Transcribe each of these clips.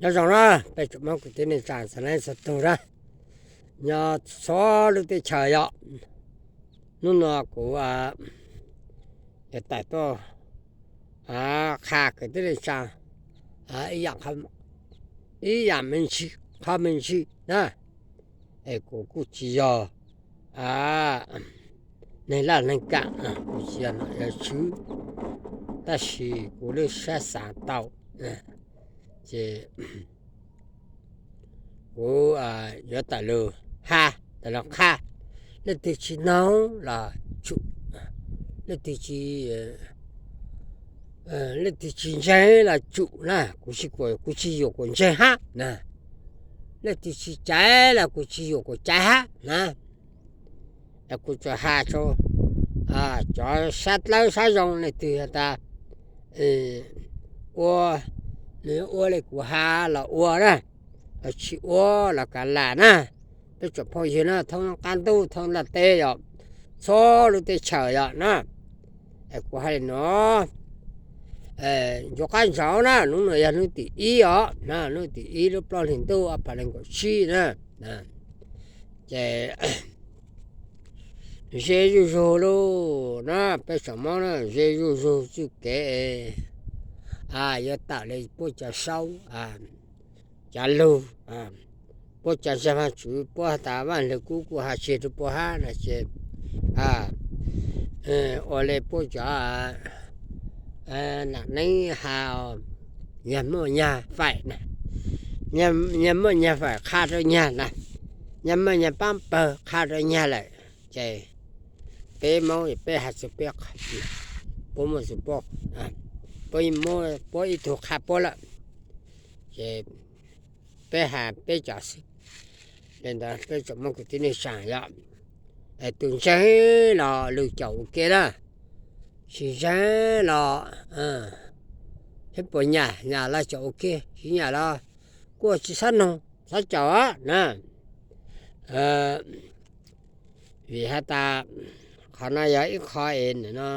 Nyob zoo na, peb tsoom Hmoob kwv tij neej tsa txhua leej txhua tus na, nyob txhua lub teb chaws yom. Hnub no kuv yuav tawm tuaj qha kwv tij neej tsa ib yam, ib yam me ntsis, qhov me ntsis na, es kuv kuj tsis yog neeg laj neeg kam, kuv tsis yog nom yog tswv, tab sis kuv lub siab xav tau, ces kuv yuav tawm lug has, tawm lug qha. Leej twg tsis noog los tsum, leej twg tsis, leej twg tsis ntseeg los tsum na, kuv tsis, kuv tsis yuam kom ntseeg hab na. Leej twg tsis caiv los kuv tsis yuam kom caiv hab na. Kuv tsuas has rau cov sab dlawb sab zoo, leej twg has tas ua, nws ua li kuv has los ua na, tsis ua los kav lam na. Peb tsoom phooj ywg na, thoob qab ntuj thoob ntiaj teb yom, txhua lub teb chaws yom na. Kuv hais li no, ncu qab ntsaud na, hnub no yog hnub tim ib os na, hnub tim ib lub plaub hlis ntuj ob phav nees nkaum tsib na. Ces ze zuj zug lauj na, peb tsoom Hmoob na, ze zuj zug txuj kev yuav tawm li puab cov saub, cov lug, puab cov ntseeg Vaajtswv, puab has tas Vaaj Lug Kub kuj has tseg rau puab hab no ces ua li puab cov nam neeb has, nyag muaj nyag faim na, nyag muaj nyag faim qha rau nyag na, nyag muaj nyag paab pawg qha rau nyag lawm, ces peb Moob peb has txug peb, puab muaj txug puab, puab muab puab ib tug qha puab lawm, ces peb has peb cov xwb. Li ntawd peb tsoom Moob kwv tij neej tsa yom, tus ntseeg los lug caum ua ke na, tsis ntseeg los, puas nyam nyam los caum ua ke, tsis nyam los kuj tsis xob noog xob caum na. Vim has tas qhov no yog ib qho es no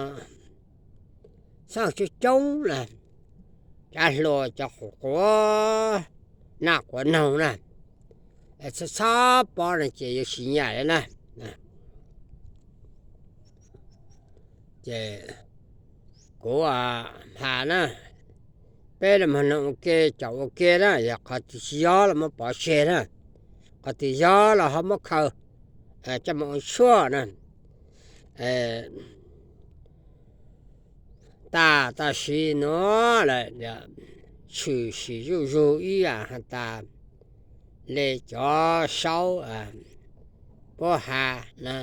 xaaj coob coob na, cov hluas cov quav quav naj quav noog na, txhob txhob pom no ces yuav tsis nyam li na. Ces kuv has na, peb los mloog ua ke caum ua ke na, yog qhov twg tsis yog los muab pov tseg na, qhov twg yog los ho muab khaws coj mus ua tshuaj na. Tas tam sim no lawm, tshwm sim zuj zug ib yam has tas li cov saub puab has na,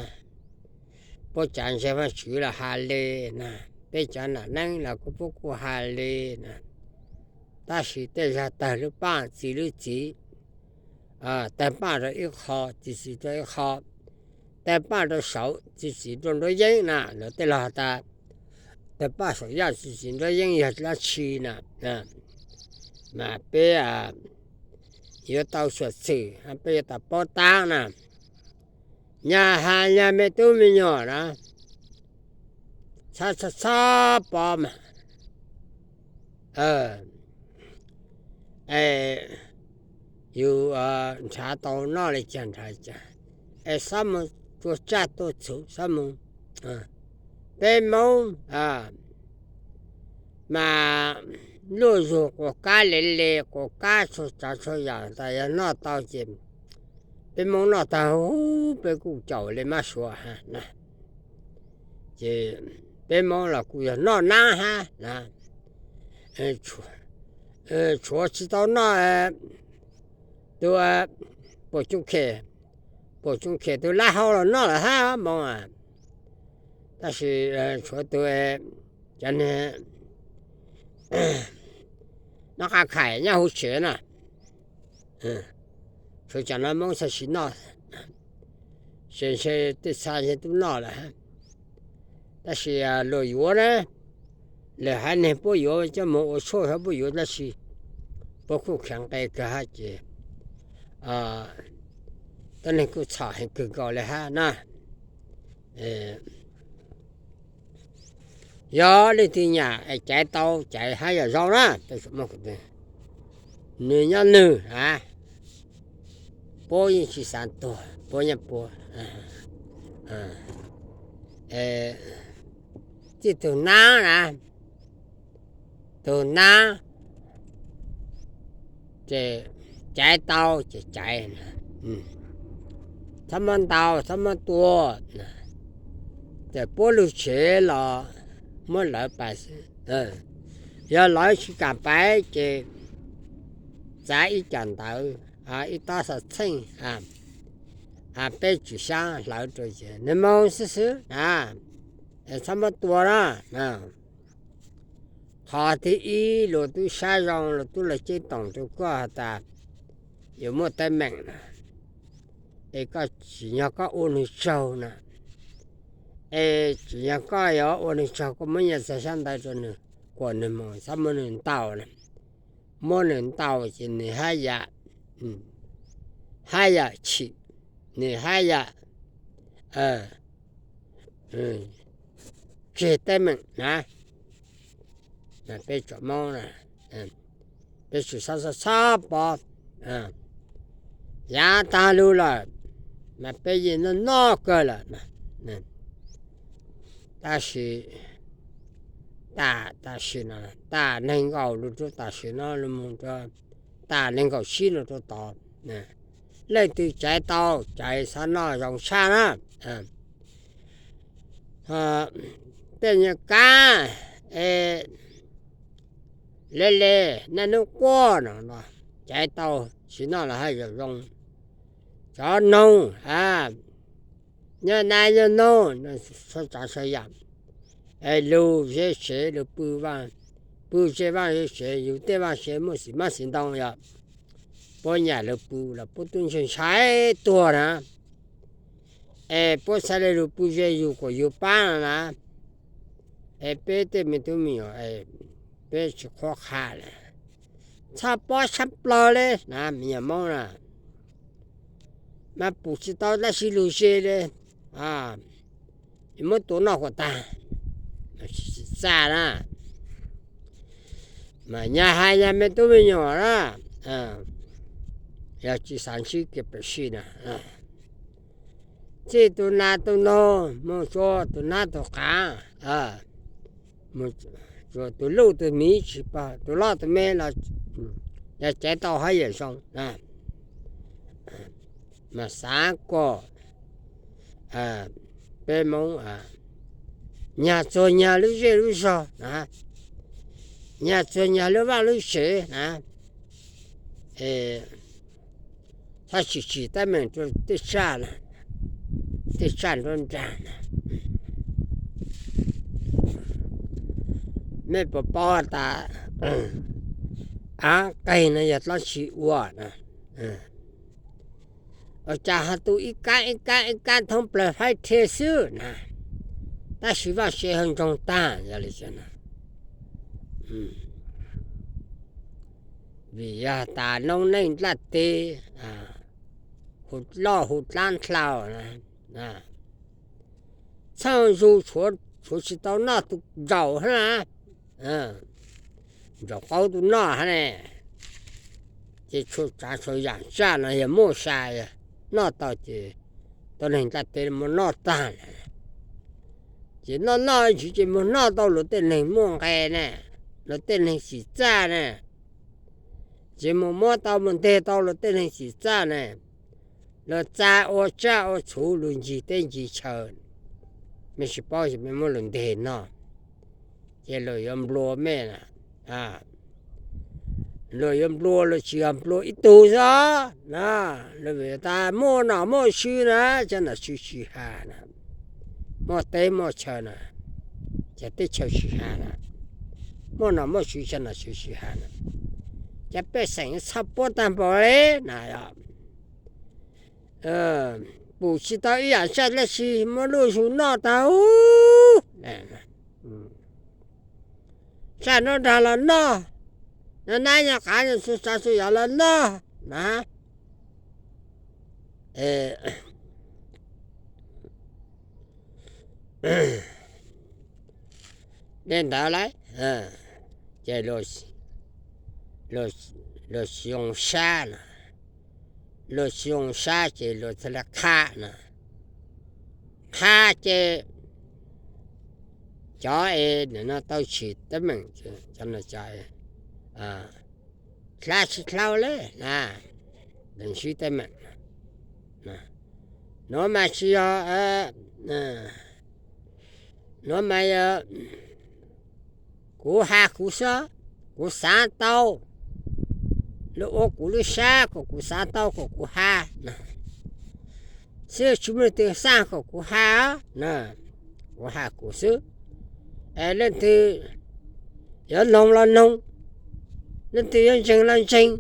puab cov ntseeg Vaajtswv los has li na, peb cov nam neeb los kuj puab kuj has li na. Tab sis tej zag tawg lub paaj txi lub txiv, tawg paaj rau ib qho txi txiv rau ib qho, tawg paaj rau saud txi txiv rau nruab yeeb na, lawv tej laug has tas tawg paaj saum yaj txi txiv nruab yeeb yog dlaab tsi na. Mas peb yuav tau xyuam xim, peb yuav tau paub taab na. Nyag has nyag me tub me nyuam na, txhob txhob txhob pov mas, es yus nrhav tau noj li cas nrhav cas, es xob mus tua tsaj tua txhu xob mus. Peb Moob mas luj zug quas kab le le, quas kab txhua tsav txhua yam tas yog noj tau ces peb Moob noj tag huv peb kuj caum li mab suav hab na. Ces peb Moob los kuj yog noj naab hab na, tshuav tsis tau noj tus puas cooj khem, puas cooj khem tus lab hau los noj lawm hab Moob. Tab sis tshuav tus cov noj qab khaim nyob huv tsev na, tshuav cov no Moob txhaj sim noj, tseem ntshe tej txha ntshe tub noj lawm hab. Tab sis luag yuav na, lawv haiv neeg puab yuav coj mus ua tshuaj hab puab yuav tab sis puab kuj kheev nqe kawg hab ces tuab neeg kuj txhom heev kawg nkaus li hab na. Yog leej twg nyam es caiv tau caiv hab yog zoo na, peb tsoom Moob kwv tij neej tsa. Nws nyob nws a, puab yeej tsis xav tuag, puab nyob puab. Txij tug nab na, tug nab ces caiv tau ces caiv, txhob muab ntaus, txhob muab tua, ces puab lug tsev los muab lawv pais xwb. Yog lawv tsis kam pais ces txav ib cag ntawv, ib tob xov txheej, peb tsis xav hlawv rau ces nws moog xwb xwb na, txhob muab tua na. Qhov thib ib luag twb sab zoo, luag twb los ceeb toom rau koj has tas yuav muaj teeb meem na, es koj tsim nyog koj ua nws tsaug na, es tsim nyog koj yuav ua nws tsaug koj muab nyiaj txiag xyab ntawv rau nws, kuas nws moog, txhob muab nws ntaus na. Muab nws ntaus ces nws hab yam, hab yam chim, nws hab yam tseg teeb meem na. Peb tsoom Moob na, peb tsis txhob, txhob, txhob pov, yav taag lug lawm mas peb yeej noj noj kawg lawm. Tab sis, tam, tam sim no, tam neeg nkaum lug rau tam sim no lug moog rau tam neeg nkaum tsib lug rau tod, leej twg caiv tau caiv xav noj zoo tshaj na. Tej nyuag kab es le le, naj nub quaj no, caiv tau tsis noj los haj yam zoo. Cov noog, nyuag nab nyuag noog, txhua tsav txhua yam, es lug zej tsev lug pw, pw zej vaj zej tsev, yug tej vaj tsev muaj xim mab xim ntoo yom, puab nyam lug pw los puab tub ntshai ntshai tuag na. Es puab txhaj le lug pw ze yug kuas yug paab no na. Es peb tej me tub me nyuam, peb tsis qhuab qha le, txhob pov tshaj plaws le na, me nyuam Moob na. Mas pum tsis tau dab tsi lug ze le, muab tua noj huam tag, tsis txaj na. Mas nyag has nyag me tub me nyuam na, yog tsis xav ntsib kev pam sij na, txij tus nas tus noog moog rua tus nab tus qaav, tus luj tus miv tsis paub, tus loj tus me los yog caiv tau hab yam zoo. Mas xav kom peb Moob nyag txuag nyag lub zej lub zog na, nyag txuag nyag lub vaj lub tsev na, txhob tsim tsim teeb meem rua tej tsaj, tej tsaj nruab nrag na. Mej puas paub tas av qeeg no yog dlaab tsi ua na? Ua cas ho tu ib kaab ib kaab ib kaab thoob plawg faib rhe xwb na, tab sis vaj tse ho ntsoog tag yog li cas na? Vim yog tas noob neej nplaj teb hu loj hu dlaab dlhau, txheej zug tshuav tsis tau noj tus ntsaum hab na, ntsaum qaub tus noj hab ne. Ces txhua tsav txhua yaam tsaj no yog muaj sai, noj tau ces tau neeg nplaj teb muab noj tag lawm. Ces noj noj ntsis ces moog noj tau luag tej neeg muaj nqe ne, luag tej neeg xim txaj ne, ces moog muab tau moog nteg tau luag tej neeg xim txaj ne, luag txav ua tsaj ua txhu, luag ncig teb ncig chaw, mej tsis paub, mej muab luag nteg noj, ces luag yuav nplua mej na. Luag yuav nplua, luag tsis yog nplua ib tug xwb na, luag tas muaj nom muaj tswv na, cov nom tswv tsis has na, muaj teb muaj chaw na, cov teb chaw tsis has na, muaj nom muaj tswv cov nom tswv tsis has na, cov pej xeem txhaj puab tag npaum le na. Pum tsis tau ib yaam tsaj dlaab tsi muab luj zug noj tag. Tsaj nruab nrag los noj, nab nyuag qav nyuag txhua tsav txhua yaam los noj na. Dlej ntawd lawm, ces luag luag tsis zoo sab no, luag tsis zoo sab ces luag thiaj li qha no. Qha ces cov es nim no tau tsim teeb meem, cov no cov hla tsis dlau li na, sib teeb meem. Nuav mas tsis yog, nuav mas yog kuv has kuv xwb, kuv xav tau, lawv ua kuv lub sab kom kuv xav tau kom kuv has xwb, tsis muaj leej twg xav kom kuv has na, kuv has kuv xwb. Leej twg yuav noog los noog, leej twg yuav ntseeg los ntseeg,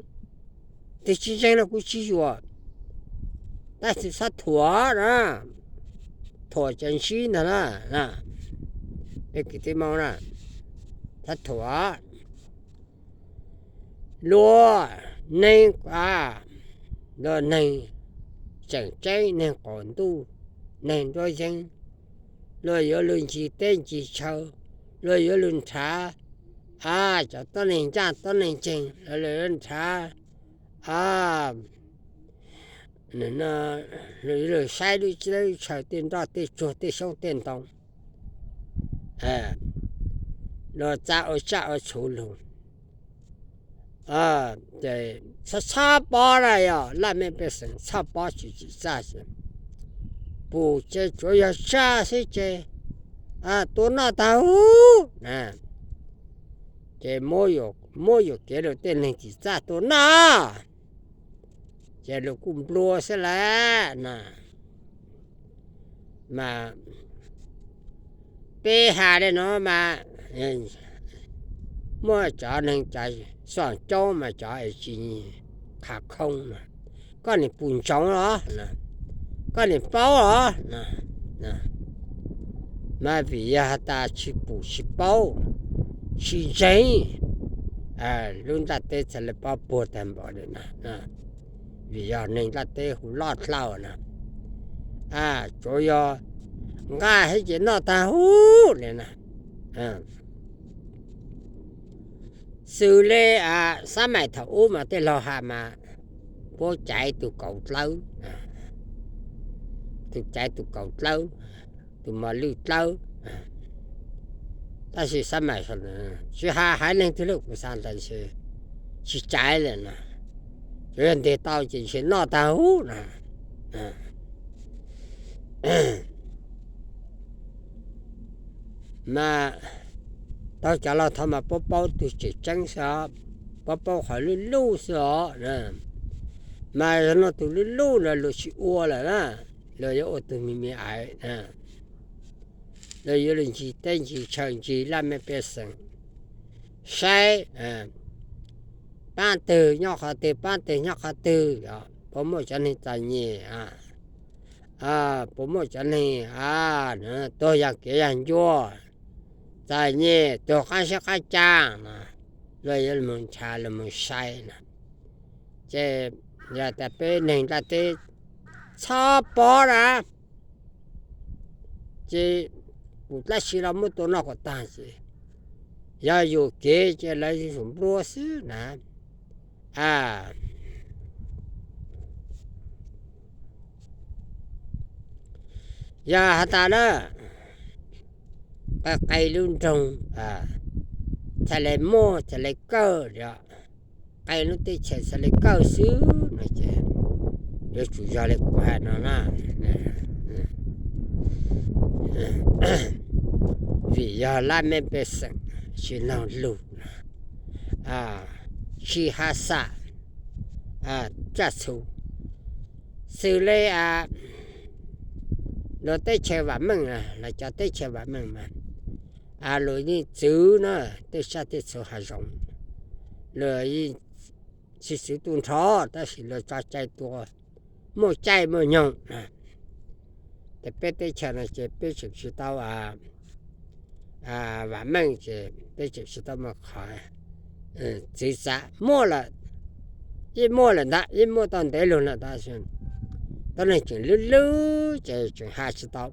twg tsis ntseeg los kuv tsis yuam. Tab sis txhob thuam na, thuam ces ntsib ntag na, peb kwv tij Hmoob na, txhob thuam. Luag neeg, luag neeg tseem ceeb, neeg qaum ntuj, neeg nruab yeeb, luag yuav lug ncig teb ncig chaw, luag yuav lug nrhav cov tuab neeg ncaj tuab neeg nceeg, luag yuav nrhav, luag yuav lug saib lub teb lub chaw tej nroj tej tsuag tej xyoob tej ntoo, luag txav ua tsaj ua txhuv lug. Ces txhob txhob pob na, yog laj mej pej xeem txhob pob tsis tsim txaj, pum ces tsuav yog tsaj xwb ces tua noj tag huv na. Ces muab yuam kev rau tej neeg tsim txaj tua noj, ces luag kuj nplua xwb lawm na. Mas peb has li no mas muaj cov neeg cov xom coob mas cov tsis qha khoob no, koj nim pum ntsoov los, koj nim paub los, mas vim yog has tas tsis pum tsis paub tsis ntseeg, lub nplaj teb txhaj li pob puag tag npaum li na. Vim yog neeg nplaj teb hu loj dlhau na, tsuav yog nqaj hab ces noj tag huv li na. Xws li xab maim thaum ub mas tej laug has mas puab caiv tus kaus dlawb, tus caiv tus kaus dlawb, tus mos lwj dlawb. Tab sis xab maim tsis has haiv neeg twg li, kuv xav ntawd ntshe tsis caiv li na, tsuav yog nteg tau ces ntshe noj tag huv na. Mas tau cov laug thaud mas puab paub tug tseem ceeb xwb os, puab paub qhov luj luj xwb os. Mas yog no tus luj luj no luag tsis ua lawm na, luag yuav ua tug me me aiv, luag yuav lug ncig teb ncig chaw ncig laj mej pej xeem saib paab twg nyob qhov twg, paab twg nyob qhov twg, puas muaj cov neeg txom nyem, puas muaj cov neeg tuag yag kev yag ncua, txom nyem tuag qab siab qab caa no, luag yuav lug moog nrhav lug moog saib no. Ces yog tas peb neeg nplaj teb txhob pob na, ces pum dlaab tsi los muab tua noj kom taag ces yog yuam kev ces lawv yuav tsum nplua xwb na. Yog has tas na, qe lub nroog txhaj le muaj txhaj le kawg, qe lub teb chaws txhaj le kawg xwb no ces yuav tsum yog li kuv has no na. Vim yog laj mej pej xeem tsis noog lug, tsis has xam tsaj txhu, xws le luag teb chaws vam meej, los cov teb chaws vam meej mas luag yeej txwv na tej tsaj tej txhu hav zoov, luag yeej tsis txwv tu nrho, tab sis luag tso cai tua muaj caij muaj nyoog. Ces peb teb chaws no ces peb tseem tsis tau vam meej ces peb tseem tsis tau muaj qhov txwv txav. Muaj lawm, yeej muaj lawm ntag, yeej muaj tau ntev lug lawm tab sis tuab neeg tseem lub lub ces tseem has tsis tau,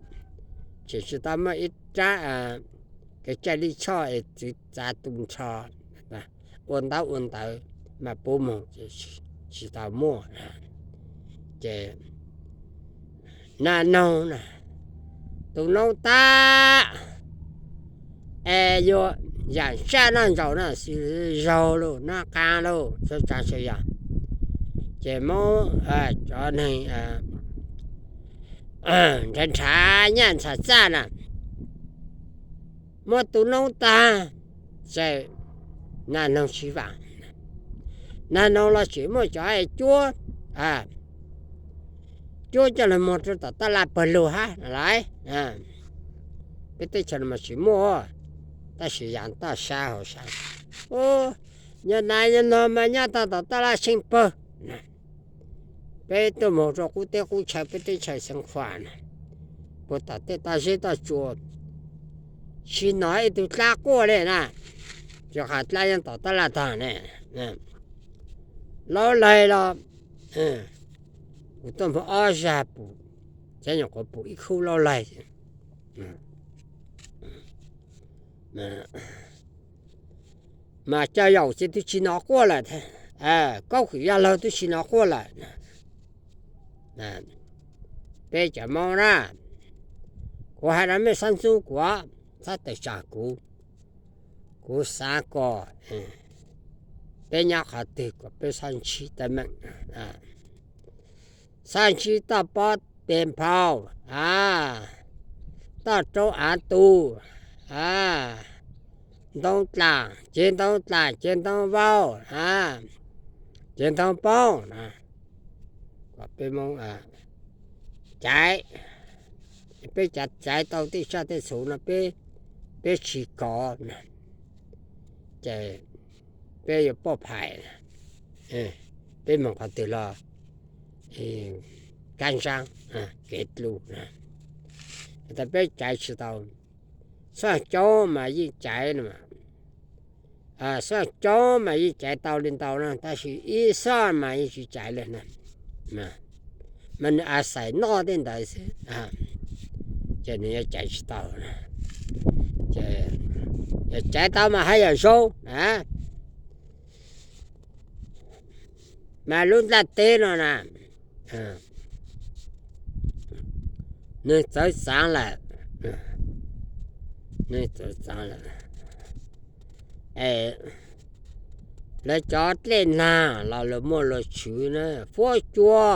tseem tsis tau muaj ib rab kev cai lij choj es txwv txav tu nrho ua ntaub ua ntawv. mas puab moog tsis tau muaj. Ces naj noog na, tus noob tag es yuav yaam tsaj noj ntsaum na, xws zaug lug, noj qaa lug, tsav tsav tsav yog, ces Moob cov neeg nrhav nrhav nyaj nrhav txaj na, muab tus noob tag, ces naj noog sib vaam. Naj noog los tseem muaj cov cuab, cuab coj lug muag rua tom taj laj pawg lug hab lawm. Peb teb chaws no mas tsis muaj, tab sis yaam toj sab hauv sab, nyob naj nyob noog mas nyob tog tom taj laj tsheej pawg. Peb tuaj moog rua qub teb qub chaw, peb teb chaws Xeev Khuam na, puag tom tej toj zeb toj tsua, tsis nov ib tug dlaab quaj le na, tsuas has dlaab nyob tom taj laj tog ne. Laub laig los kuv tuaj moog ob zag pum, cov nyuam qhuav pum ib khub laub laig. Mas cov yaum ces twb tsis nov quaj lawm, kaub kwm yaj laug twb tsis nov quaj lawm. Peb cov Moob na, kuv has rua mej xaav ntxub kuv, txhob tawm tsaam kuv. Kuv xaav kom peb nyob qhov twg kom peb txhob ntsib teeb meem, txhob ntsib toj pob tes nphau, toj roob av tu, ntoo dlaam, cev ntoo dlaam, cev ntoo vau, cev ntoo poob na, kom peb Moob caiv, peb caiv tau tej tsaj tej txhu no peb tsis kov, ces peb yuav poj phais, peb moog qhov twg los kab ntsaab kev dlua. Has tas peb caiv tsis tau, xoj coob mas yeej caiv, xoj coob mas yeej caiv tau le ntau na, tab sis ib xoj mas yeej tsis caiv le na, mas nwg a xais noj tej ntawd xwb, ces nwg yuav caiv tsis tau. Yog caiv tau mas haj yam zoo na. Mas lub nplaj teb no na, nwg txawv txaav lawm, nwg txawv txaav lawm, lawv cov dlej nag los luag muaj luag tswv na, fuab cua,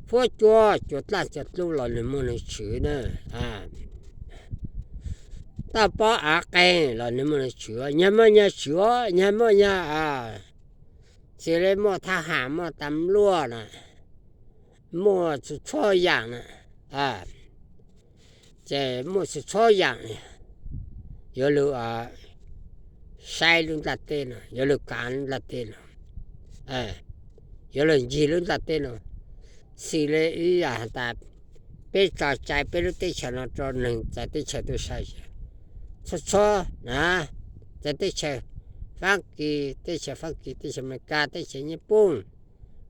fuab cua, cua dlaaj cua dlub los nwg muaj nwg tswv na, toj pob av qeeg los nwg muaj nwg tswv, nyag muaj nyag tswv, nyag muaj nyag, txhij le muaj thab ham, muaj tas luaj na, muaj txhua txhua yaam na, ces muaj txhua txhua yaam, yuav lug saib lub nplaj teb no, yuav lug kaav lub nplaj teb no, yuav lug ncig lub nplaj teb no. Xws le ib yaam has tas, peb tso cai peb lub teb chaws no rua neeg txawv teb chaws tuaj saib, txhua txhua na, txawv teb chaws Faab Kis, teb chaws Faab Kis, teb chaws Amelikas, teb chaws Nyij Pooj,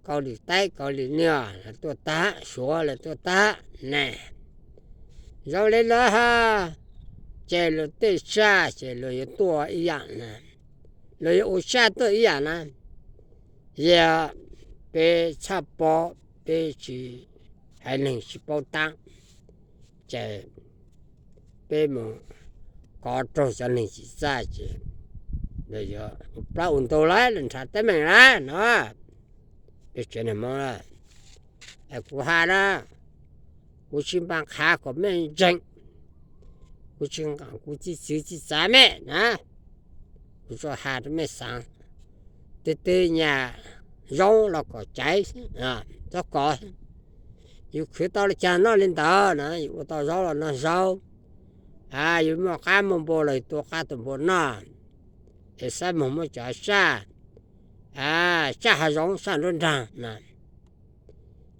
Kaus Lim Taib, Kaus Lim Nwj, lawv tuaj tag, Suav lawv tuaj tag ne. Zoo le no hab, ces luag tej tsaj ces luag yuav tuaj ib yaam na, luag yuav ua tsaj tuaj ib yaam na. Yog peb txhaj paub, peb tsis, haiv neeg tsis paub taab, ces peb mus kov raug cov neeg tsim txaj ces yuav ua plaub ua ntug lawm, nrhav teeb meem lawm no. Peb tsev neeg Moob na, kuv has na, kuv tsis npaam qha kom mej ntseeg, kuv tsis, kuv tsis txwv tsis txav mej na, kuv tsuas has rau mej xaav, twg twg nyam zoo los kom caiv, txhob kov. Yus khwv tau le caag noj le ntawd na, yus ua tau zaub los noj zaub, yus muaj qaab muaj npua los yus tua qaab tua npua noj, es xab moog muab cov tsaj, tsaj hav zoov, tsaj nruab nraag na,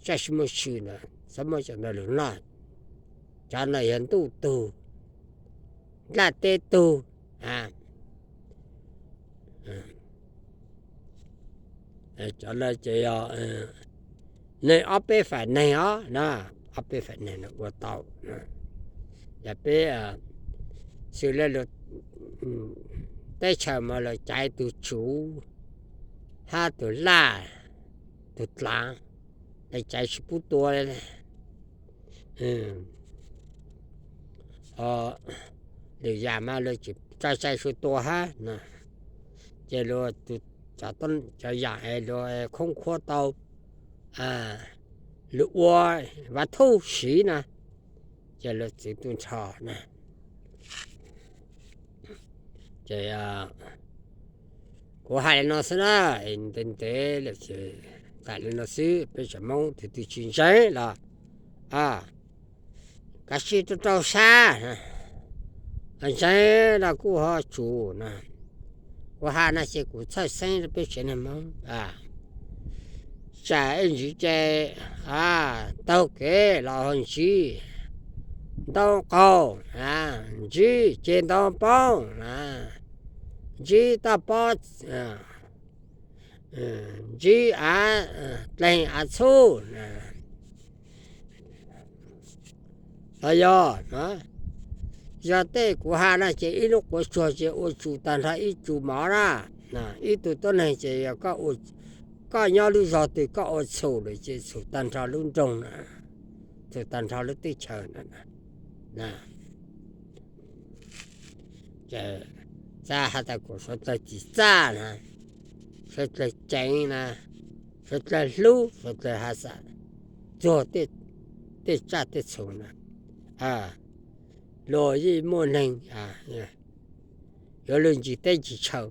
tsaj tsis muaj tshwm na, xab muab cov ntawd lug noj. Cov ntawd yog ntuj tug, nplaj teb tug, cov ntawd ces yog neeg ob peb faam neeg os na, ob peb faam neeg ua tau. Yog peb xws le teb chaws mas luag caiv tug tsuv, hab tug laj, tug dlaav, le caiv tsis pub tua li. Lwm yaam mas luag tsis tso tsai sua tua hab no. Ces luag, cov yaam es luag khoob khuab tau, luag ua vav thuj siv na, ces luag txwv tuaj nrho na. Ces kuv has li no xwb na, ntev ntev lawm ces tas li no xwb. Peb tsoom Moob tus twg tsis ntseeg los kav tsij rau rau sab, ntseeg los kuj ho tsum na. Kuv has no ces kuv txhawj xeeb rau peb tsev neeg Hmoob, tsam ib ntsis ces taug kev los ho ntsib ntoo qaug, ntsib ceg ntoo poob, ntsib toj pob, ntsib av dleeg av txhub los yog, yog tej kuv has no ces ib lub quav tsuag ces ua tsum tag nrho ib tsum mov na. Ib tug tuab neeg ces yog koj nyob lub zog twg koj ua txhum lawm ces txhum tag nrho lub nroog na, txhum tag nrho lub teb chaws na. Txawm has tas kuas suav dlawg tsis txaj na, suav dlawg ceev na, suav dlawg hlub, suav dlawg has xas txuag tej tsaj tej txhum na, luag yeej muaj neeg yuav luag ncig teb ncig chaw,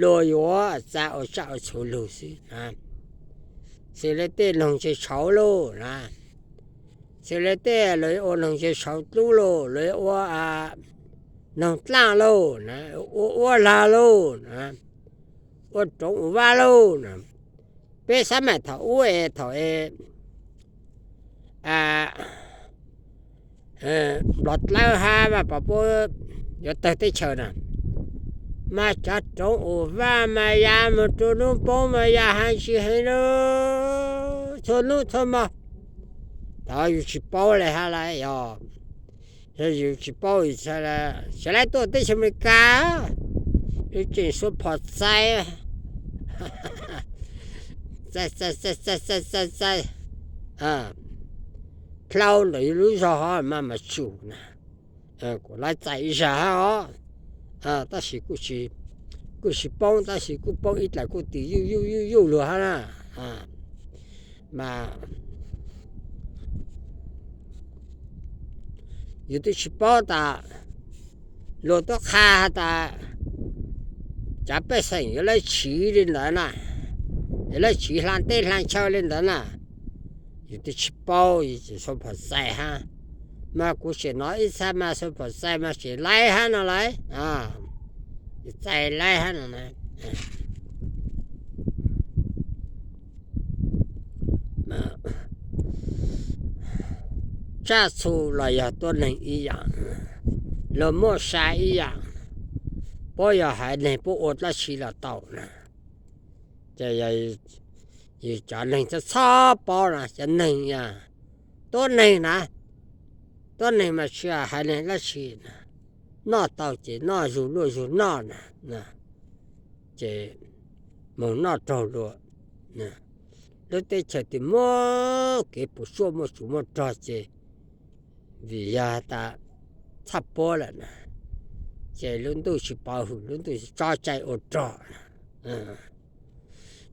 luag yuav txav ua tsaj ua txhum lug xwb. Xws li tej noog ntseg tshauv lauj na, xws li tej luag ua noog ntseg tshauv dlub lauj, luag ua noog dlaaj lauj, ua ua lag lauj, ua roov ua vab lauj. Peb xav mas thaum ub es thaum Nplog dlawb hab Vaj Pov Puab yuav tawg teb chaws na, mas cov roov ua vab mas ya moog rua nub poob mas ya heev tsis heev lauj, txhua nub txhua mo. Thaum yus tsis paub le hab lawm, yog yus tsis paub, tsis laib tuaj teb chaws Amelikas, wb tseem xuas phom xais, xais, xais, xais, xais, xais, dlhau ntawm yus lub zog hov mas mas tsum na. Kuv laib txais ib zag hab os, tab sis kuj tsis poob, tab sis kuj poob ib dlaim kuj tis yuj yuj yuj yuj luag hab na. Mas yus twb tsis paub tas, luag tuab qha has tas cov pej xeem yuav lawv tsiv li ntawd na, yuav lawv tsiv hla teb hla chaw li ntawd na. Yus twb tsis paub, yus tseem xuas phom xais hab. Mas kuv tseem hnov ib txha mas xuas phom xais mas tseem laib hab no lauj, txais laib hab no. Tsaj txhu los yog tuab neeg ib yaam, luag muaj sa ib yaam, puab yog haiv neeg puab ua dlaab tsi los tau na. Ces yog yus cov neeg txhob paub na, cov neeg, tuab neeg na, tuab neeg mas tsis haiv neeg dlaab tsi na, noj tau ces noj, zug luaj zug noj na, ces moog noj raug luag. Lub teb chaws twb muaj kev puas tsuaj muaj tsuj muaj rog ces vim yog tas txhaj puab lawm na, ces lub ntuj tsis pov hwm, lub ntuj tso cai ua rog.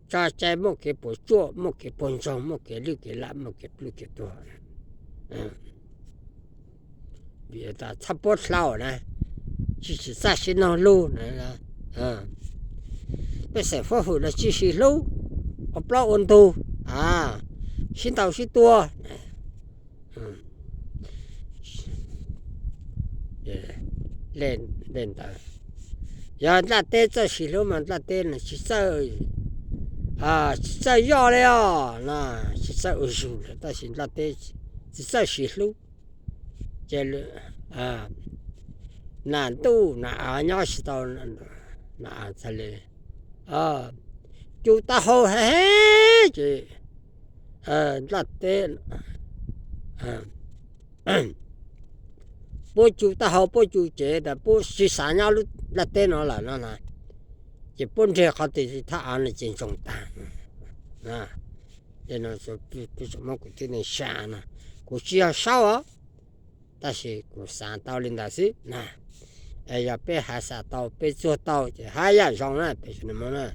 Tso cai muaj kev puas tsuaj, muaj kev puag ntsoog, muaj kev lwj kev lam, muaj kev pluj kev tuag. Vim tas txhaj puab dlhau na, tsis txawj sib noog lug na, pej xeem huab hwm los tsis sib hlub, ua plaub ua ntug, sib ntaus sib tua. Yog nplaj teb txawj sib hlub mas nplaj teb tsis txawj yoj li os, tsis txawj ua zug li, tab sis nplaj teb tsis txawj sib hlub. Ces nas ntuj nas av nyob tsis tau, nas av txhaj le cu taub hau heev heev ces nplaj teb puab cu taub hau puab cu cev tas puab tsis xav nyob lub nplaj teb no lawm no na, ces puab nreg qhov twg thaj av no ces ntsoog tag. Ces no, peb tsoom Moob kwv tij neej tsa no, kuv tsis yog saub os, tab sis kuv xav tau li ntawd xwb na. Es yog peb hais xav tau, peb txuag tau ces haj yam zoo na peb tsoom Moob na.